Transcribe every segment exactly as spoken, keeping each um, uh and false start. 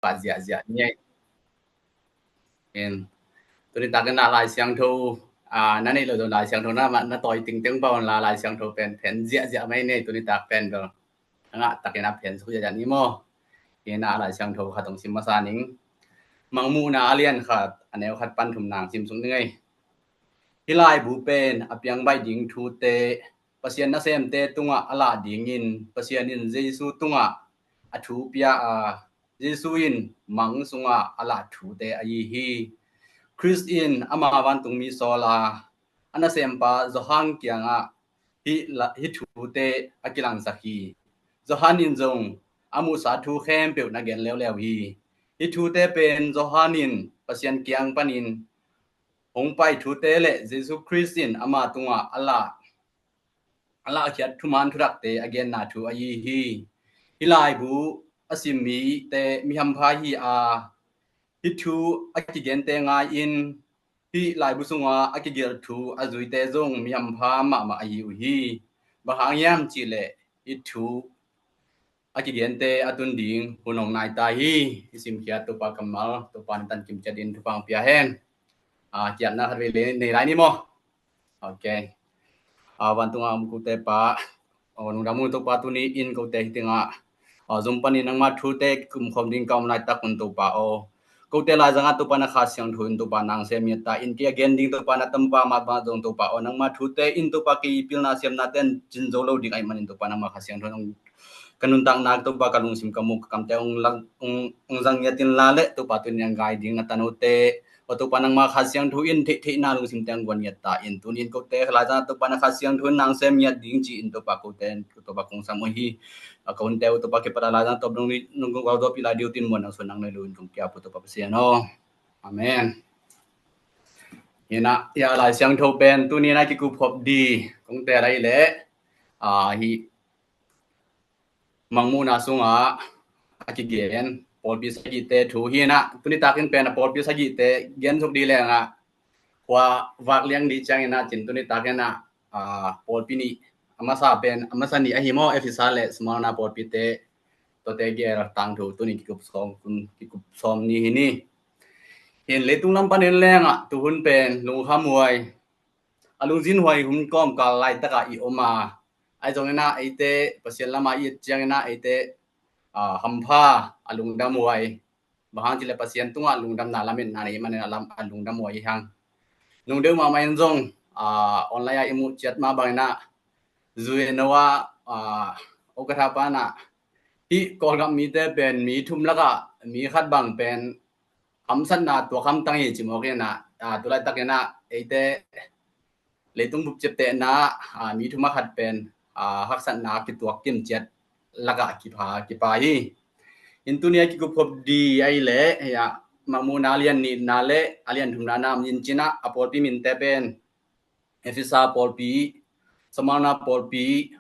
pah ziahziah ni ei. Tuni takin a Lai Siangtho, a, na neih lo zong Lai Siangtho na, na tawi tingteng pah un la, Lai Siangtho pen phen ziahziah mai ni ei, tuni tak pen bel. A ngah takin a phen suk ziahziah ni maw. Hi na a Lai Siangtho khat hong sim masa ning. Mangmuhna a lian khat, a neu khat pan thum nang sim suk ning ei. Hih laibu pen a piang baih ding thute, Pasian nasemte tungah a lah dingin, Pasian in Jesu tungah a thu pia a, Jesu in mang sungah a lah thute ahi hi. Khrist in ama vantungmi sawl a, a nasempa Johan kiangah hih la-, hih thute a kilangsak hi. Johan in zong a muhsa thu khempeuh na gen leuleu hi. Hih thute pen Johan in Pasian kiang panin hong pai thute le Jesu Khrist in ama tungah a lah, a lahkhiat thuman thudakte a genna thu ahi hi. Hih laibu a sim mite mi hampha hi a, hih thu a kigente ngai-in hih laibu sunga a kigelh thu a zuite zong mi hampha mahmah ahi uh hi. Bang hang hiam cihleh hih thu a kigente a tun ding hun hong nai ta hi. I simkhiat Topa kammal, Topa na tankim ciat in thupha hong pia hen. A, kiatna khat vei le nei lai ni maw? Ok. A, vantunga om kote Pa, a, nungdam uh Topa, tuni in kote hi tingah, a, Zoom panin nangma thute kumkhawm ding ka om laitak un Topa aw. Kote laizangah Topa na Kha Siangtho in Topa nang sem ngiat ta in, kei a gen ding Topa na tampa mah bangah zong Topa aw, nangma thute in Topa kei pilna siamna ten cin zo lo ding ahih manin Topa nangma Kha Siangtho in ka nuntakna Topa ka lungsim ka muk ka kamte hong lang, hong, hong zang ngiat in la le Topa tuni a gai ding na tanote aw Topa nangma Kha Siangtho in theihtheihna lungsimte hong guan ngiat ta in, tuni in kote laizangah Topa na Kha Siangtho in nang sem ngiat ding ci-in Topa kote Topa kong sam uh hi. A, ka hunte uh Topa kipat a laizang tawp dong nong kong gualzawhpih lai ding uh tin muan nang suan nang nei lo in kong kiap uh Topa Pasian aw. Amen. Hi na, hih a Lai Siangtho pen tuni na kikup khop di kong tel lai leh, a, hih Mangmuhna sungah a kigen pawlpi sagihte thu hi na, tuni takin pen a pawlpi sagihte gen suk di lengah khua vak liang di ciangin a cin tuni takin a, a, pawlpi nih a masa pen, a masa nih ahi maw, Efesa le Smyrna pawlpite, tuate gel tangthu tuni kikup sawm, kikup sawm ni hi ni. Hin leitung lam panin lengah tuhun pen lungkham huai, a lungzin huai hun kawmkal laitakah i om a, ahi zongin a eite Pasian lamah i et ciangin a eite, a, hampha, a lungdam huai. Bang hang cileh Pasian tungah lungdamna lametna nei manin a lam, a lungdam huai hi hang. Nungdeuh mahmah in zong, a, online ah i muh ciat mah bangin a, zueno ah, a, okatha pan a, hih Kawlgam mite pen mi thum lakah mi khat bang pen hamsatna tuak hamtang hi ci mawk in a, a, tulaitakin a eite leitung bup ciaptehna, a, mi thum a khat pen, a, haksatna kituak kim ciat lakah kipha, kipha hi. In tuni a kikup khop di ahi leh, hih a Mangmuhna a lian nihna le a lian thumna na om in cin a, a pawlpi minte pen Efesa pawlpi, Smyrna pawlpi,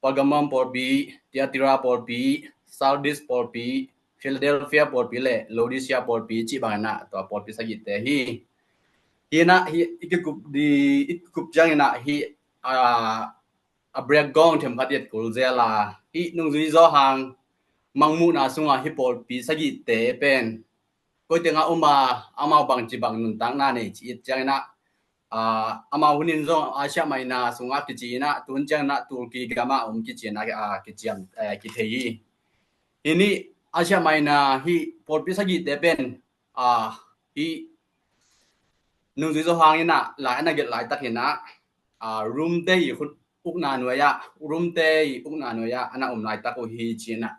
Pergamum pawlpi, Thyatira pawlpi, Sardis pawlpi, Philadelphia pawlpi le Laodicea pawlpi cih bangin a tua pawlpi sagihte hi. Hi na, hih i kikup di, i kikup ciangin a hih, a, a break gawng themphat i et kul zel a, hih nungzui zawhang Mangmuhna sungah hih pawlpi sagihte pen koi tengah om a, amau bangci bang nuntakna nei ci i et ciangin a, a, amau hun in zong Asia Minor sungah kici in a, tuhun ciangin a Turkey gamah om kici in a, a, kiciam, eh, kithei hi. Hi ni Asia Minor hih pawlpi sagihte pen, a, hih nungzui zawhang in a lai a na gelh laitak in a, a, Rome te i khut ukna nuai ah, Rome te i ukna nuai ah a na om laitak uh hi ci in a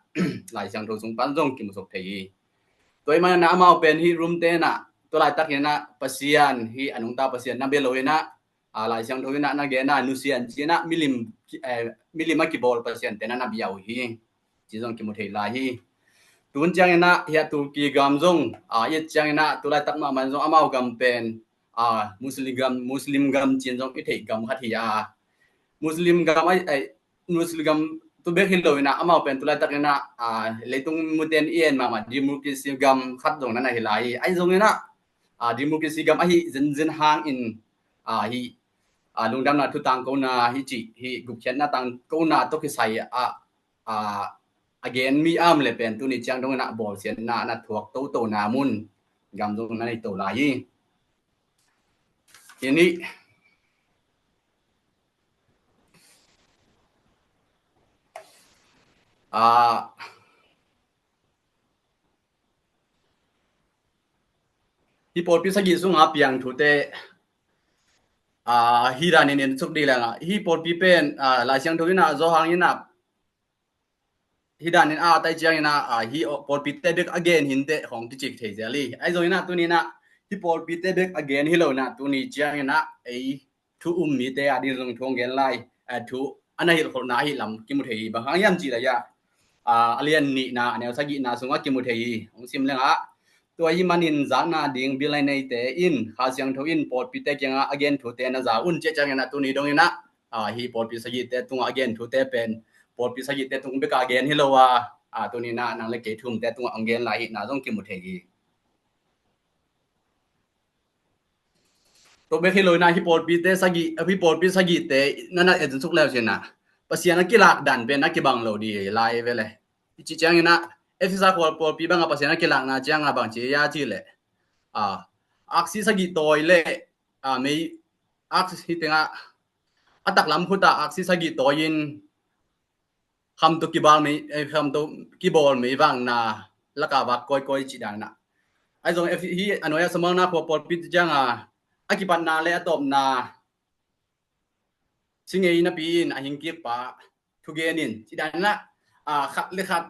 Lai Siangtho sung pan zong kimusuk thei hi. Tua ahih manin a amau pen hih Rome te in a tua laitak in a Pasian, hih a nungta Pasian na bia lo in a, a, Lai Siangtho in a na gen a nusia in ci in a milim, eh, milim a kibawl pasiante na na bia uh hi. Ci zong kimu thei lai hi. Tuhun ciangin a hih a Turkey gam zong, a, i et ciangin a tulaitak mahmah in zong amau gam pen, a, Muslim gam, Muslim gam ci in zong i theih gam khat hi a. Muslim gam, ai, ai, Muslim gam tu bek hi lo in a amau pen tulaitak in a, a, leitung muten i en mahmah democracy gam khat zong na na hi lai hi. Ahi zongin a, a, democracy gam ahi zenzen hangin, a, hih, a, lungdamna thu tangkona hi cih, hih gupkhiatna tangkona tawh kisai a, a, a gen mi a om le pen tuni ciang dong in ah bawlsiatna na thuak toto na mun gam zong na nei to lai hi. Hi ni. Ah, hi pawlpi sagih sunga piang thute, ah, hi dan in en suk dih leng ah, hi pawlpi pen, ah, Lai Siangtho in ah, Zawhang in ah, hi dan in a tai ciang in ah, ah, hi pawlpite bek a gen hi inteh hong kicik thei zel hi. Ahi zong in ah tuni in ah hi pawlpite bek a gen hi lo in ah tuni ciang in ah ei thu um mite a ding zong thu hong gen lai, ah, thu a na hilhkholhna ahi lam kimu thei hi. Bang hang hiam cih leh ah, ah, a lian nihna a neu sagihna sungah kimu thei hi. Hong sim leng ah, tua ahih manin zakna ding bil a neite in Kha Siangtho in pawlpite kiangah a gen thute na za un ci ciang in ah tuni dong in ah, ah, hi pawlpi sagihte tungah a gen thute pen pawlpi sagihte tung bek a gen hi lo a, ah, tuni in ah nang le kei thu umte tungah hong gen lai ahihna zong kimu thei hi. Tua bek hi lo in ah hi pawlpite sagih, hi pawlpi sagihte na na en suk le uh cin ah, Pasian a kilak dan pen a kibang lo dih lai ve le. Hi ci ciang in ah Efesa khua pawlpi bang ah Pasian a kilakna ciang ah bang ci a cih leh, ah, aksi sagih tawi le, ah, mei, aksi hi teng ah, a taklam khut ah aksi sagih tawi in kham tawh kibal mei, eh, kham tawh kibawl meivakna lak ah vak kawikawi cih dan in ah. Ahi zong hi a nuai ah Smurna khua pawlpi ciang ah a kipatna le a tawpna si ngei napi in a hing kik pa thugen in cih dan in ah, ah, khat le khat,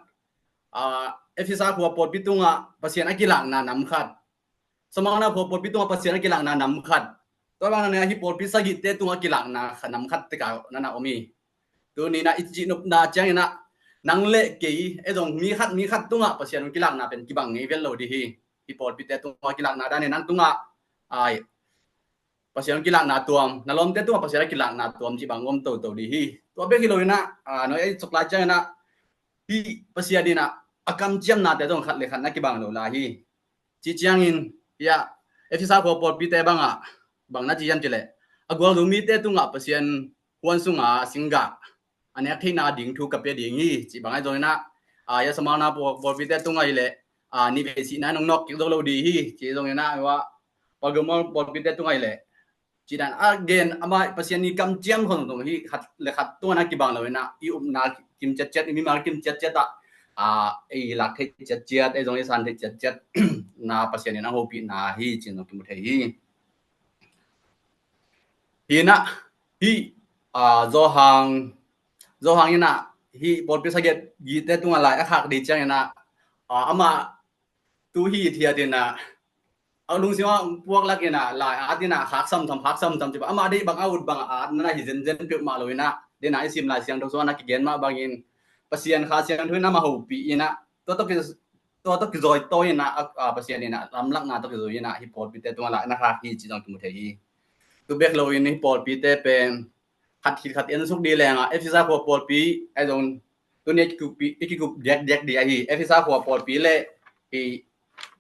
ah, Efesa khua pawlpi tungah Pasian a kilakna nam khat, Smurna khua pawlpi tungah Pasian a kilakna nam khat, tua bang na hi pawlpi sagihte tungah kilakna kha nam khat tek a na na om hi. Tuni in ah i cihnopna ciang in ah nang le kei, ei zong mi khat mi khat tungah Pasian kilakna pen kibang ngei vel lo dih hi. Hi pawlpite tungah kilakna dan in nang tungah, ai, Pasian kilakna tuam, na lawmte tungah Pasian kilakna tuam cih bang om toto dih hi. Tua bek hi lo in ah, ah, nuai ei suk lai ciang in ah hi Pasian in ah a kamciamnate zong khat le khat na kibang lo lai hi. Ci ciangin, hi ah, Efesa khua pawlpite bang ah bang na ci hiam cih leh, a gualzo mite tungah Pasian huan sunga singgah a nek theihna ding thu ka pia ding hi, cih bang ahi zong in ah, ah, hi ah Smurna paw-, pawlpite tungah hi leh, ah, nivei sihna in hong nawk kik zo lo dih hi, ci zong in ah, hi ah Pergamum pawlpite tungah hi leh, cih dan a gen, amah Pasian i kamciam khong zong hi khat le khat tungah na kibang lo in ah, i upna kim ciatciat, i mimal kim ciatciat ah, ah, ei lak thei ciatciat, ei zong i san thei ciatciat na Pasian in a hopihna hi cih zong kimu thei hi. Hi in ah, hi, ah, Zawhang, Zawhang in ah, hi pawlpi sagih gite tungah lai a khak dih ciang in ah, ah, amah tu hi thiat in ah, a lungsim ah puak lak in ah, lai a at in ah, khak samsam, khak samsam, ci bang amah deih bang a ut bang a at na hi zenzen peuhmah lo in ah, den a i sim Lai Siangtho sung ah na kigen mah bangin, Pasian Kha Siangtho in amah hopih in ah, tua tawh ki, tua tawh kizawitawi in ah, a, a, Pasian in ah lamlakna tawh kizui in ah, hi pawlpite tungah lai na khak hi cih zong kimu thei hi. Tu bek lo in hi pawlpite pen khat khit khat en suk dih leng ah, Efesa khua pawlpi, ei zong tuni a kikup, i kikup diakdiak dih ahi, Efesa khua pawlpi le hi,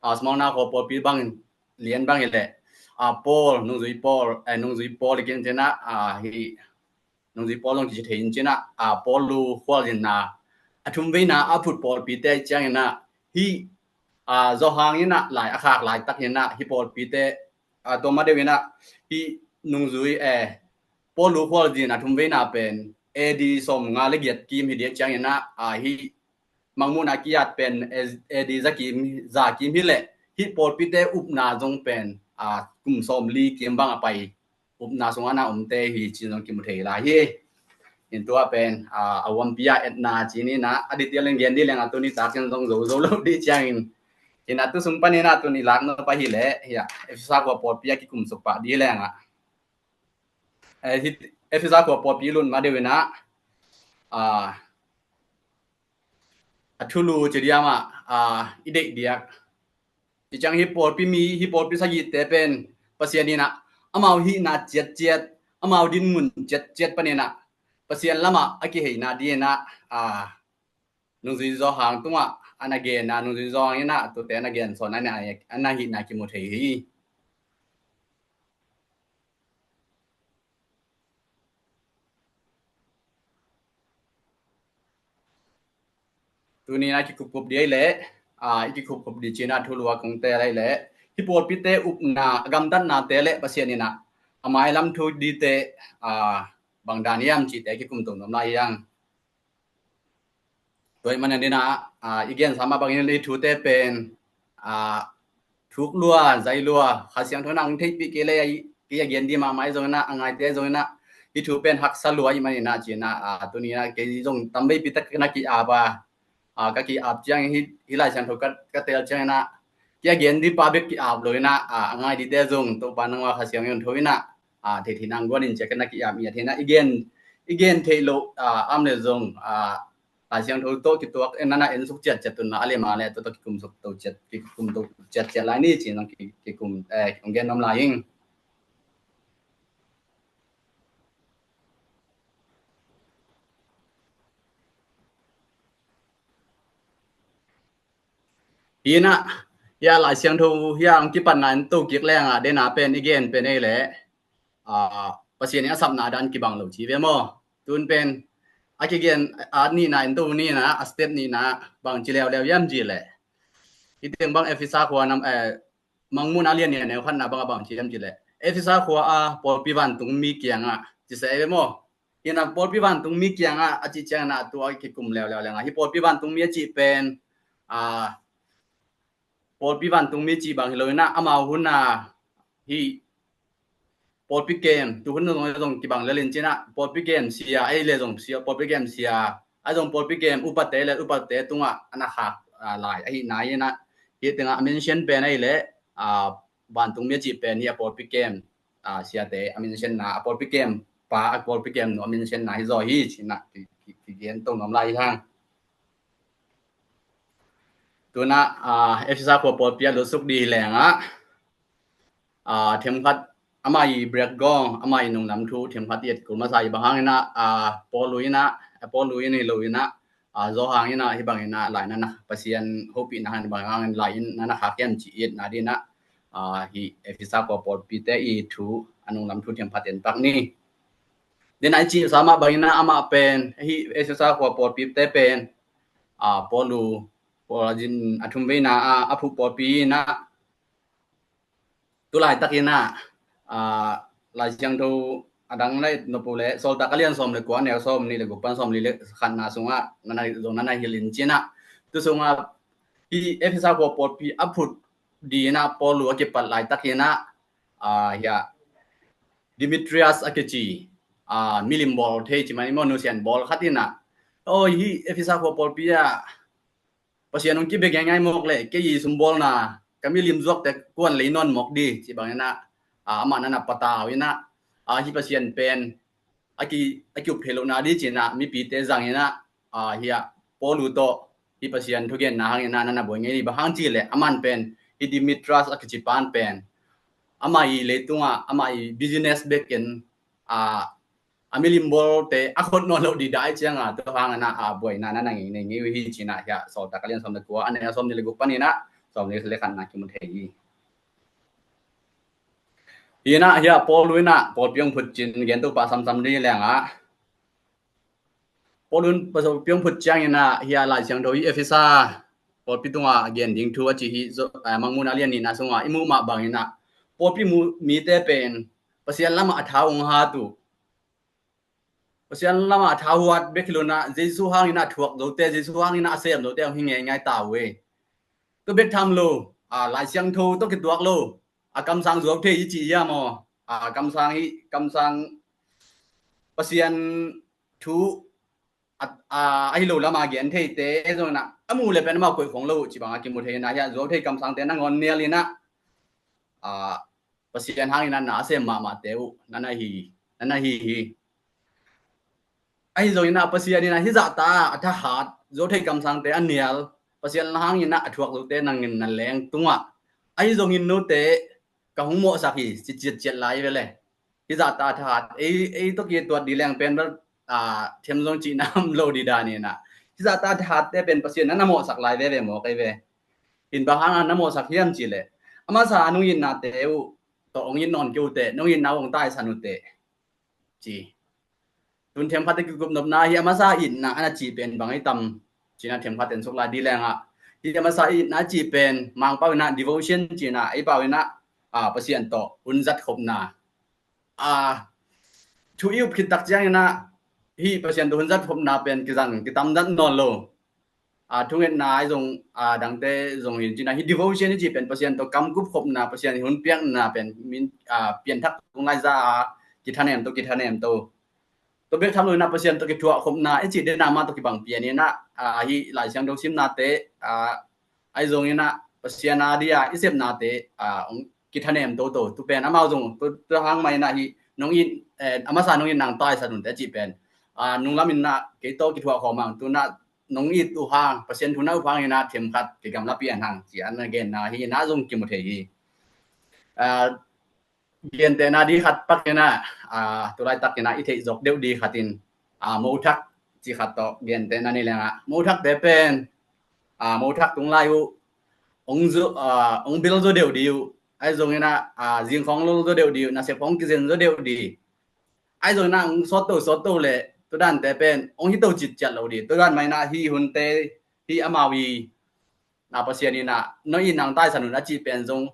ah, Smurna khua pawlpi bang, lian bang hi leh, ah, Paul, nungzui Paul, eh, nungzui Paul i kim cin ah, ah, hi, nungzui Paul zong kici thei in cin ah, ah, Paul lu khualzinna a thumveina a phut pawlpite ciang in ah, hi, ah, Zawhang in ah lai a khak laitak in ah, hi pawlpite, ah, tua ma deuh in ah, hi nungzui, eh, Paul lu khualzin a thumveina pen A D sawmnga le giat kim hi dih ciang in ah, ah, hi Mangmuhna ki-at pen A D za kim, za kim hi leh, hi pawlpite upna zong pen, ah, kum sawmli kim bang a pai upna sungah na omte hi cih zong kimu thei lai hi. Hi in tua pen, ah, a huampi a etna ci ni in ah, a detail in gen dih leng ah tuni tak ciang zong zo zo lo dih ciangin, hi in ah tu sung panin ah tuni lak nop ahi leh, hi ah, Efesa khua pawlpi a kikum suk pah dih leng ah, eh, hi, Efesa khua pawlpi lut ma deuh in ah, ah, a thulu ci diam ah, ah, i deih diak. Hi ciang hi pawlpi mi, hi pawlpi sagihte pen Pasian in ah amau hihna ciatciat, amau dinmun ciatciat panin ah Pasian lamah a kiheina dih in ah, ah, nungzui Zawhang tungah a na gen ah, nungzui Zawhang in ah tute a na gen sawn a na, a na hihna kimu thei hi. Tuni-in a kikupkup dih leh, a, i kikupkup dih cih na thu lua kong teel leh, hih pawlpite upna, a gamtatnate leh Pasian in a, a mailam thu dihte, a, bang dan hiam cihte kikum to nuam lai hi hang. Tua ahih manin a, a, i gensa mah bangin hih thute pen, a, thuk lua, zai lua, Kha Siangtho in a hong theihpih kei leh, a, kei a gen ding mahmah hi zongin a, a ngaite zongin a, hih thu pen haksa lua ahih manin a, ci-in a, a, tuni-in a, kei zong tamveipi tak na ki-ap a, a, ka ki-ap ciangin hih, hih Lai Siangtho ka, ka teel ciangin a, kei a gen ding pa bek ki-ap lo in a, a, a ngai dingte zong, Topa nangma Kha Siangtho in a, a, thei thei nang guan in ci-a ka na ki-ap hi a, thei na, i gen, i gen theih loh, a, om leh zong, a, Lai Siangtho tawh kituak, eh, na na en suk ciatciat un la, a leh mah leh tua tawh kikum suk to ciat, kikum to ciatciat lai ni ci-in zong ki, kikum, eh, kong gen nuam lai ing. Hi na, hih a Lai Siangtho, hih a hong kipatna en to kik leng a, dena pen i gen pen ei leh, a, Pasian in a sapna dan kibang lo ci ve maw. Tun pen, a kigen, a nihna en to nihna, a step nihna, bang ci leuleu hiam cih leh. Hih teng bang Efesa khua nam, eh, Mangmuhna a lian nih a neu khatna bang a bang ci hiam cih leh. Efesa khua a pawlpi vantungmi kiangah, ci sa ei ve maw. Hi na pawlpi vantungmi kiangah, a cih ciangin a tua kikum leuleu leng a. Hih pawlpi vantungmi a cih pen, a, pawlpi vantungmi cih bang hi lo in a, amau hun a, hih pawlpi kem, tu hun zong, zong kibang lel in ci-in a, pawlpi kem sia, ei leh zong sia, pawlpi kem sia, a zong pawlpi kem upate leh upate tungah, a na khak, a, lai, ahih na in a, hih tengah a mention pen ei leh, a, vantungmi a cih pen hih a pawlpi kem, a, siate, a mention na, a pawlpi kem pa, a pawlpi kem nu, a mention na hi zaw hi, ci-in a, ki, ki, kigen to nuam lai hi hang. Tun a, a, Efesa khua pawlpi a lutsuk dih leng a, a, themkhat, amah i background, amah i nunglam thu, themkhat i et kul masa i bang hangin a, a, Paul in a, a, Paul in hi lo in a, a, Johan in a, hih bangin a, lai na na, Pasian hopihna hangin bang hangin lai in na na khak hiam cih i etna dingin a, a, hih Efesa khua pawlpite i thu, a nunglam thu themkhat en pak ni. Dena i cih sa mah bangin a amah pen, hih Efesa khua pawlpite pen, a, Paul, Paul a zin a thumveina a, a phuh pawlpi in a, tu laitakin a, a, Lai Siangtho a dang na et nop uh leh, Sawltak a lian sawm leh kua, a neu sawmnih leh guk pan sawmli leh khatna sungah, na na, zong na na hilh in ci-in a. Tu sungah, hih Efesa khua pawlpi a phut dingin a Paul a kipat laitakin a, a, hih a, Demetrius a kici, a, milim bawl thei ci mah ni maw, nusian bawl khat in a. Aw, hih Efesa khua pawlpi ah, Pasian hong kibia ngeingai mawk leh, kei i sumbawlna, ka milim zuakte kua'n lei nawn mawk ding, ci bangin a, a, amah na na patau in a, a, hih Pasian pen, a ki, a ki-up thei lohna ding ci-in a, mipite zang in a, a, hih a, Paul tawh, hih Pasian thugenna hangin a, na na buai ngei ding bang hang cih leh, aman pen, hih Demetrius a kici pa'n pen, amah i leitungah, amah i business bekin, a, a milim bawlte a khot nawn loh ding dai ciangin, tua hangin a, a, buaina na na nei ngei uh hi ci-in a, hih a, Sawltak a lian sawm leh kua, a neu sawmnih leh guk panin a, sawmli leh khatna kimu thei hi. Hi na, hih a, Paul in a, pawlpi hong phut cin gen to pah samsam dih leng a. Paul in pawlpi hong phut ciangin a, hih a, Lai Siangtho hih Efesa pawlpi tungah a gen ding thu a cih hih, a, Mangmuhna a lian nihna sungah i muh mah bangin a, pawlpi mu, mite pen, Pasian lamah a tha hong hat uh. Pasian lamah a tha huat bek hi lo in a, Jesu hangin a thuak zote, Jesu hangin a sem zote hong hi ngeingai ta uh e. Tua bek tham lo, a, Lai Siangtho tawh kituak lo, a, kamsang zuau thei i cih hiam aw, a, kamsang hi, kamsang Pasian thu, a, a, ahi lo lama gen theite, ei zong in a, a muh leh pen amau koih khong lo uh, ci bang a kimu thei in a, hih a, zuau thei kamsangte nangawn nial in a, a, Pasian hangin a na a sem mahmahte uh, na na hi, na na hi hi. Ahi zongin a Pasian in a hih zahta a thahat, zuau thei kamsangte a nial, Pasian hangin a a thuak zote nangin na leng tungah. Ahi zongin note ka hong mawhsak hi, ci ciatciat lai ve le. Hih zahta a thahat, ei, ei tawh kituat dih leng pen bel, a, them zong cihna om lo dih dan in a. Hih zahta a thahatte pen Pasian na na mawhsak lai veve maw kei ve. In bang hang a na mawhsak hiam cih leh. A masa a nong itnate uh, tawh hong it nawn kei uh teh, nong itna uh hong taisan uh teh. Ci. Tun themkhat a kikup nopna hi a masa itna a na cih pen bang ei tam. Cina themkhat en suk lai di leng ah, hi a masa i na ci pen Mangpau ina devotion cina, ei pau ina, ah, Pasian tawh hun zat khopna. Ah, thu i up khit tak ciang ina hi Pasian tawh hun zat khopna pen kizang kitam zat nawn lo. Ah, thungetna ai zong, ah, dangte zong hin cina hi devotion i ci pen Pasian tawh kamkup khopna, Pasian hun piakna pen min, ah, pianthak tung lai za a kithanem to, kithanem to. Tua bek tham lo ina Pasian tawh kithuah khopna i ci dena ma tawh kibang pian ina, ah, hi Lai Siangtho simnate, ah, ai zong ina Pasian a dia i sepnate, ah, ong kithanem toto. Tu pen amau zong tu, tu hang mai ina hi nong it, eh, a masa nong it nang taisan un te ci pen, ah, nunglam ina kei tawh kithuah khawm ang, tu na nong it uh hang, Pasian thu na uh hang ina themkhat kigamla pian hang ci an na genna hi ina zong kimu thei hi. Ah, gentehna di khat pak ina, ah, tulaitak ina i theih zawk deuh di khat in, ah, mothak ci khat tawh gentehna ni leng ah, mothakte pen, ah, mothak tung lai uh ong zu, ah, ong bil zaw deuh di uh, ai zong ina, ah, zingkhawng lol zaw deuh di uh, nasep khawng kizen zaw deuh di. Ai zong ina ong sawt to, sawt to le, tu dante pen ong hi to citciat lo di. Tu dan mai ina hi hunte hi amau i na Pasian ina no i nang taisan un a ci pen zong,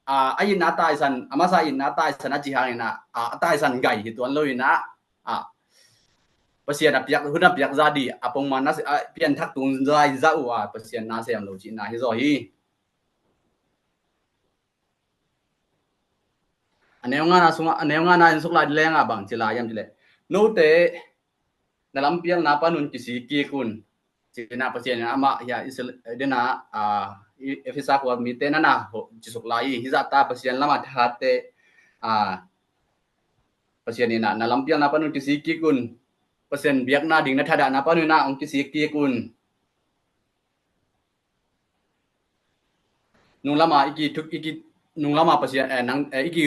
ah, a ina taisan, a masa ina taisan a ci hang ina, ah, a taisan gai hi tuan lo ina, ah, Pasian a piak, hun a piak za di, a pongman a, ah, pianthak tung zai za uh a Pasian na sem lo cina hi zaw hi. A neu ngana sungah, a neu ngana in suk lai di leng ah bang ci lai hiam ci leh, note na lampialna panun kisik kik un. Cina Pasian in amah hi a Israel dena, ah, i, Efesa khua mite nana ho, ci suk lai hi. Hi zahta Pasian lama thahatte, ah, Pasian ina na lampialna panun kisik kik un. Pasian biakna ding na thadahna panun ina ong kisik kik un. Nunglama i ki thuk, i ki, nunglama Pasian, eh, nang, eh, i ki,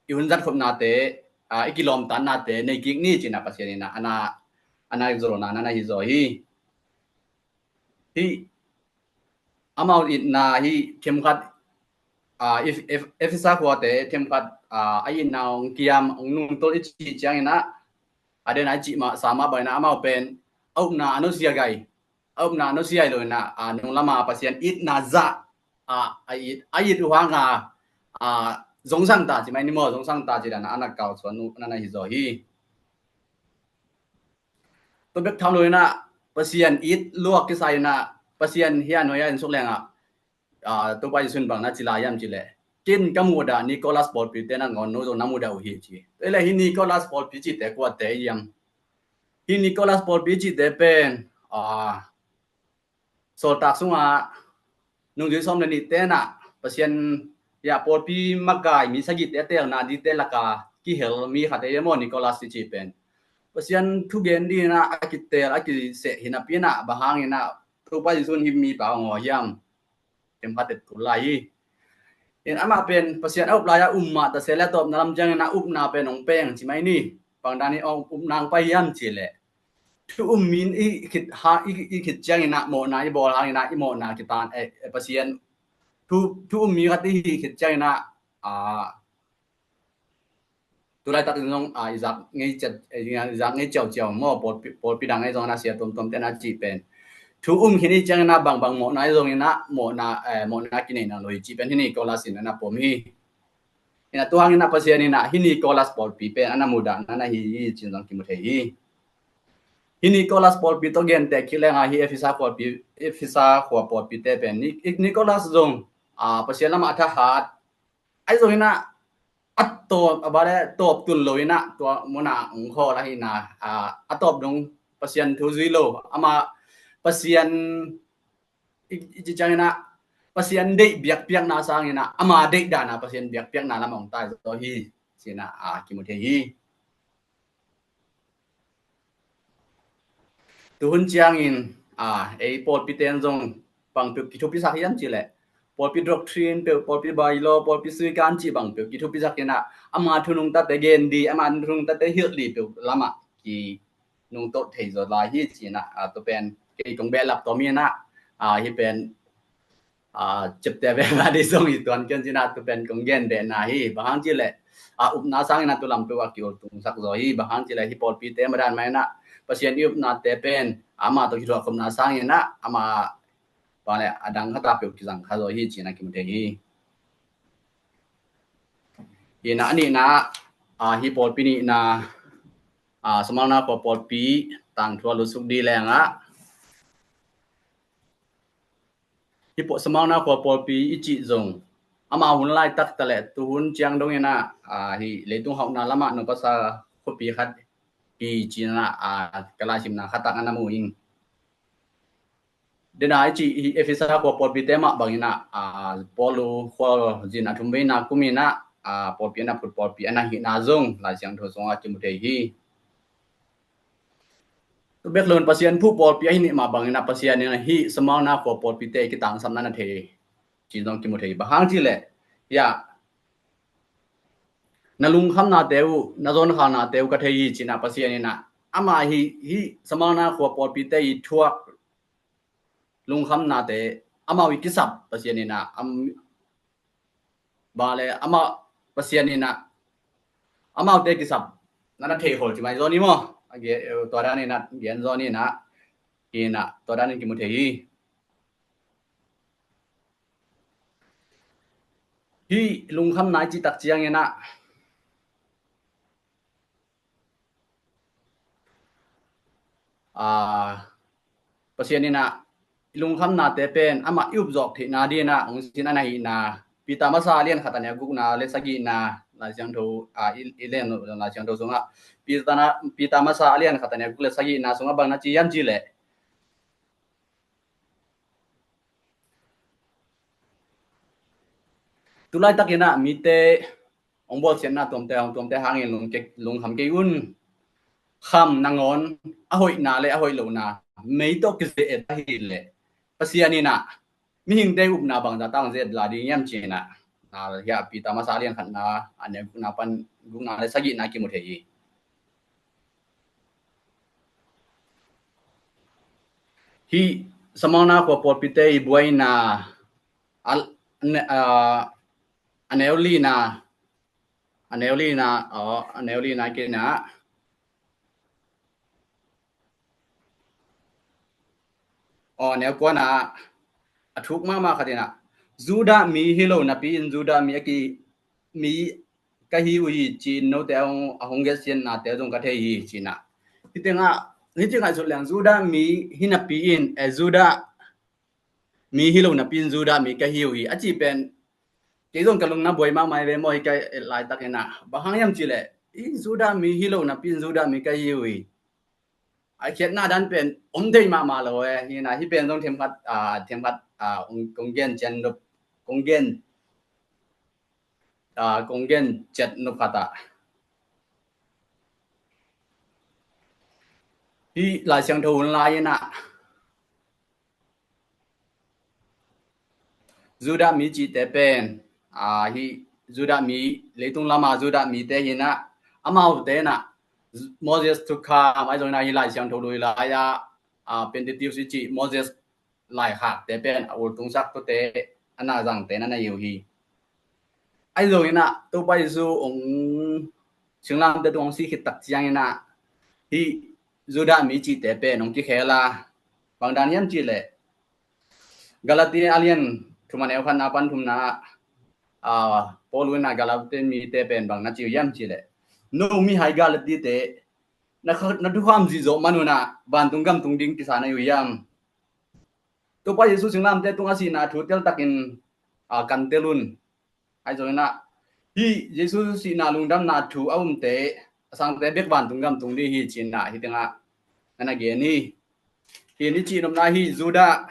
i hun zat khopnate, ah, i ki lawmtatnate nei kik ni cina Pasian ina ana, ana zolna nana hi zaw hi. Hi amau itna hi themkhat, ah, Ef-, Ef-, Efesa khuate themkhat, ah, a itna ong kiam, ong nungtol i ci ciang ina, a den a i ci mah sa mah bang ina amau pen a upna a nusia gai, a upna a nusia lo ina, ah, nunglama Pasian itna zah, ah, a it, a it uh hanga, ah, zongsang ta ci mai ni maw, zongsang ta ci dan a na kau suan uh nana hi zaw hi. Tua bek tham lo ina Pasian it luak kisa ina Pasian hi a nuai a in suk leng ah, ah, Topa Jesu in bang na ci lai hiam ci leh, ken ka muhdah Nicholas pawlpite nangawn no zong na muhdah uh hi ci. Tua hi leh hi Nicholas pawlpi cite kuate hiam? Hi Nicholas pawlpi cite pen, ah, Sawltak sungah nungzui sawm le nihte nah Pasian, ya, pawlpi makai mi sagihte a teelna dingte laka kihel mi khat ei maw, Nicholas i cih pen. Pasian thugen dingin ah a kiteel a kiseh hi napi-in ah bang hangin ah Topa Jesu in hih mipa hong aw hiam? Themkhat et kul lai hi. In amah pen Pasian a up lai-a um mah ta se leh a tawpna lam ciangin ah upna pen hong peng ci mai ni. Bang danin hong upna hong pai hiam cih leh, thu um mi i khit ha, i, i khit ciangin ah mawhna i bawl hangin ah i mawhna kitan, eh, eh, Pasian thu, thu um mi khat i hih khit ciangin ah, ah, tu laitak in zong, ah, i zak ngei ciat, eh, i zak ngei ciauciau maw, pawlpi, pawlpi dang ei zong na sia tuamtuam te na cih pen. Thu um khin i ciangin ah bangbang mawhna i zongin ah mawhna, eh, mawhna kineihna lo hi cih pen hih Nicholas in a na pom hi. Ina tu hangin ah Pasian in ah hih Nicholas pawlpi pen a na mudah na na hi hi cih zong kimu thei hi. Hih Nicholas pawlpi tawh genteh kik leng ah hih Efesa pawlpi, Efesa khua pawlpite pen Ni-, Nicholas zong, ah, Pasian lamah a thahat, ahi zongin ah a tawp, a bale tawp tun lo in ah tua munah hong khawl ahi na, ah, a tawp dong Pasian thu zui lo. Amah Pasian i, i cih ciangin ah Pasian deih biakpiakna sangin ah ama deih dan ah Pasian biakpiakna lam hong tai zaw hi cih in ah, ah, kimu thei hi. Tu hun ciangin, ah, ei pawlpite in zong bang peuh kithupisak hiam cih leh, pawlpi doctrine peuh, pawlpi bylaw, pawlpi suikan cih bang peuh kithupisak in ah ama thu nungtate gen ding, ama thu nungtate hilh ding peuh lamah ki nungto thei zaw lai hi cih in ah, ah, tua pen kei kong behlap tawm in ah, ah, hih pen, ah, ciapteh beh mah ding zong hi tuan kei un cih in ah tua pen kong gen beh na hi. Bang hang cih leh, ah, upna sangin ah tua lam peuh ah ki-ultungsak zaw hi. Bang hang cih leh hih pawlpite madan mah in ah Pasian i upnate pen amah tawh kithuah khopna sangin ah amah bang le a dang khat a peuh kizang kha zaw hi ci-in ah kimu thei hi. Hi-in ah a nihna, a, hih pawlpi nihna, a, Smyrna khua pawlpi tangthu a lutsuk ding leng ah, hih paw-, Smyrna khua pawlpi i cih zong, amah hun laitak ta le tuhun ciang dongin ah, a, hih leitung hauhna lamah nopasa khuapi khat hi ci-in ah, a, ka laisimna khat ah na mu ing. Dena i cih hih Efesa khua pawlpite mah bangin ah, a, Paul khua zin a thum veina kumin ah, a, pawlpi a na phut pawlpi a na hihna zong Lai Siangtho sungah kimu thei hi. Tua bek lo-in Pasian phuh pawlpi ahi nih mah bangin ah Pasian in ah hih Smyrna khua pawlpite kitangsapna na thei ci-in zong kimu thei hi. Bang hang cih leh, ya, na lungkhamnate uh, na zonkhalnate uh ka thei hi ci-in ah Pasian in ah amah hih, hih Smyrna khua pawlpite i thuak lungkhamnate amau i kisap Pasian in ah, am, bang le amah Pasian in ah amaute kisap na na thei khol ci mai zaw ni maw? A ge-, tua dan in ah gen zaw ni in ah, in ah tua dan in kimu thei hi. Hih lungkhamna i cih tak ciangin ah, a, Pasian in ah i lungkhamnate pen amah i upzawk theihna dingin ah hong sin a na hihna, Peter masa a lian khat a neu gukna le sagihna Lai Siangtho, a, i, i lian Lai Siangtho sungah Peter na, Peter masa a lian khat a neu guk le sagihna sungah bang na ci hiam cih leh, tu laitakin ah mite hong bawlsiatna tuamte, hong tuamte hangin lung ke-, lungkham kei un. Kham nangawn a hoihna le a hoih lohna mei tawh kize-et ahih leh Pasian in ah mihingte upna bangzah tak hong ze-et lai ding hiam ci-in ah, a, hih Peter masa a lian khatna a neu gukna pan gukna le sagihna kimu thei hi. Hih Smyrna khua pawlpite i buaina, a, a, a neu lina, a neu lina, aw, a neu lina kei na, aw, a neu kuana a thuk mahmah khat in ah, Judah mi hi lo napi-in Judah mi a ki, mi ka hi uh hi ci-in note a hong, a hong gensiatnate zong ka thei hi ci-in ah. Hih tengah, hih tengah sut leng Judah mi hi napi-in, eh, Judah mi hi lo napi-in Judah mi ka hi uh hi a cih pen kei zong ka lung na buai mahmah hi ve maw, hih ka et laitakin ah. Bang hang hiam cih leh, hih Judah mi hi lo napi-in Judah mi ka hi uh hi. A khiatna dan pen om thei mahmah lo e. Hi na, hih pen zong themkhat, a, themkhat, a, kong, kong gen cian lo, kong gen, a, kong gen ciat nop khat ah. Hih Lai Siangtho hun lai-in ah Judah mi cihte pen, a, hih Judah mi, leitung lama Judah mite hi na, amaute na, Moses thukham, ahi zongin ah hih Lai Siangtho lui lai-ah, a, Pentateuch i cih Moses laikhakte pen a ultungsak tuate a na zangte na na hi uh hi. Ahi zongin ah Topa Jesu hong singlamteh tung hong sih khit tak ciangin ah hih Judah mi cihte pen hong kikhel a, bang dan hiam cih leh Galati a lian thum a neu khatna pan thumna ah, a, Paul in ah Galati mite pen bang na ci uh hiam cih leh, no mihai Galatite, na kha-, na thukham zihzawh man un ah vantung gam tung ding kisa na hi uh hiam? Topa Jesu singlamteh tung a sihna thu teltakin, a, kan tel un. Ahi zongin ah hih Jesu sihna lungdamna thu a umte, a sangte bek vantung gam tung ding hi ci-in ah hih tengah na na gen hi. Hih i cih nopna hih Judah,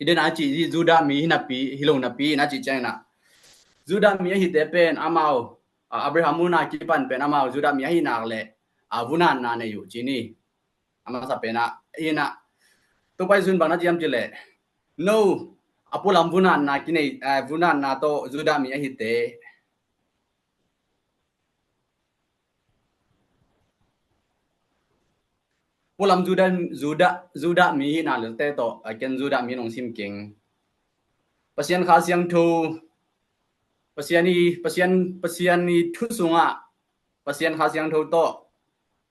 i den a cih hih Judah mi hi napi, hi lo napi na cih ciangin ah Judah mi ahite pen amau, a, Abraham hun a kipan pen amau Judah mi ahi nak leh, a, vunanna nei uh ci ni. A masa pen ah, hi na, Topa Jesu in bang na ci hiam cih leh, no, a pualam vunanna kinei, eh, vunanna tawh Judah mi ahite, pualam Judah, Judah, Judah mi hihna leh tawh, a, ken Judah mi nong sim keng. Pasian Kha Siangtho, Pasian i, Pasian, Pasian i thu sungah, Pasian Kha Siangtho tawh,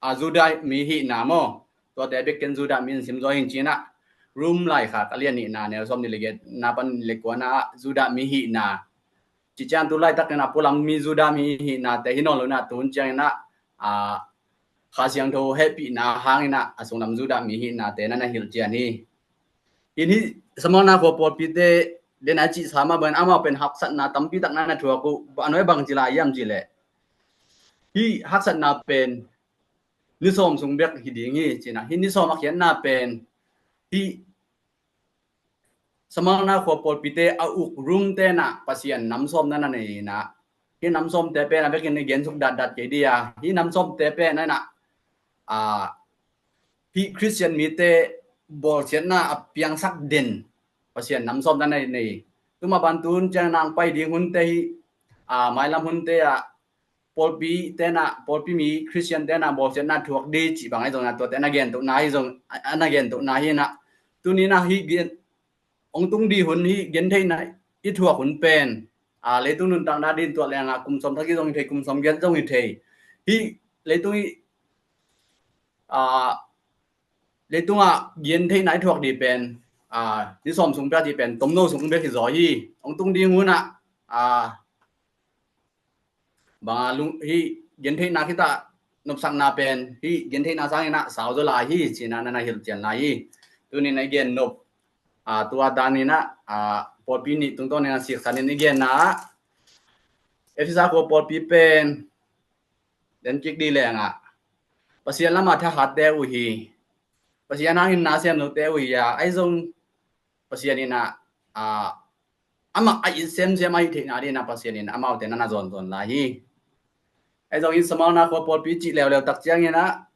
a Judah mi hihna maw? Tuate bek ken Judah mi in sim zaw hing ci-in ah, Rom laikhak a lian nihna neu sawm nih le giatna pan le kuana ah Judah mi hihna ci ciang, tu laitakin a pualam mi Judah mi hihnate hi nawn lo in ah, tu hun ciangin ah, a, Kha Siangtho hehpihna hangin ah a sunglam Judah mi hihnate na na hilh cian hi. Hih Samaria khua pawlpite le na cihsa mah bangin amau pen haksatna tampi tak na na thuak uh. A nuai bang ci lai hiam cih leh, hih haksatna pen ni sawm sung bek hi ding hi ci-in ah, hih ni sawm a khiatna pen hih Samaria khua pawlpite a uk Rom te in ah Pasian nam sawm na na nei in ah, hih nam sawmte pen a vekin i gen suk datdat kei dih a, hih nam sawmte pen in ah, a, hih Khristian mite bawlsiatna a piangsak den Pasian nam sawm na na nei. Tu mah bang tu hun ciang nang pai ding hunte hih, a, mailam hunte ah pawlpi te in ah, pawlpi mi Khristian te in ah bawlsiatna thuak dih cih bang ahi zong in ah, tuate na gen tohna hi zong, a na gen tohna hi in ah, tuni in ah hih gen, hong tung ding hun, hih gentheihna i thuak hun pen, a, leitung nuntakna ding tuah leng ah kum sawm thak hi zong hi thei, kum sawm giat zong hi thei. Hih leitung i, a, leitungah gentheihna i thuak ding pen, a, ni sawm sung bek ding pen tomno sung bek hi zaw hi. Hong tung ding hun ah, a, bang a lung, hih gentheihna khit ah nopsakna pen hih gentheihna sangin ah sau zaw lai hi ci-in ah na na hilh cian lai hi. Tuni in ah i gen nop, a, tua dan in ah, a, pawlpi nih tungtawn in ah siksan in i genna ah Efesa khua pawlpi pen den kik dih leng ah Pasian lamah thakhatte uh hi. Pasian hangin na sem lote uh hi a, ahi zong Pasian in ah, a, amah a it semsem ahih theihna ding in ah Pasian in amaute na na zawnzawn lai hi. Ahi zongin Samaria khua pawlpi cih leuleu tak ciangin ah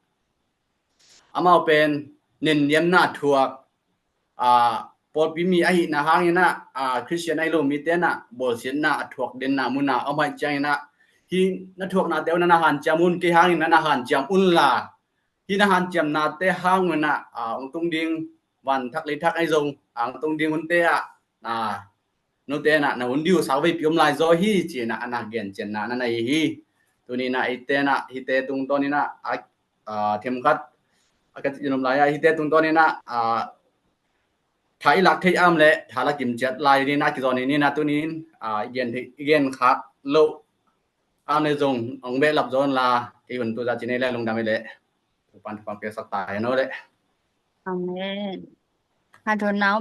amau pen nenniamna thuak, a, pawlpi mi ahihna hangin ah, a, Khristian ahi lo mite in ah bawlsiatna a thuak denna mun ah a om ahih ciangin ah, hih na thuaknate uh na na hanciam un, kei hangin na na hanciam unla, hih na hanciamnate hang un ah, a, hong tung ding van thak lei thak ahi zong, a, hong tung ding hunte ah, a, note in ah na hun ding uh sauveipi om lai zaw hi ci-in ah a na gen cianna na na hi hi. Tuni in ah eite in ah hihte tungtawn in ah, a, a, themkhat a ka cih nop lai ah hihte tungtawn in ah, a, tha i lak theih a om leh tha la kim ciat lai ding in ah kizawn hi in ah, tuni in, a, i gen theih, i gen khak loh a om leh zong hong behlap zaw unla, kei hun tu zah ci-in ei leh lungdam ei leh. Topa'n thupha piaksak ta hen aw leh. Amen. Kha Thawn Nau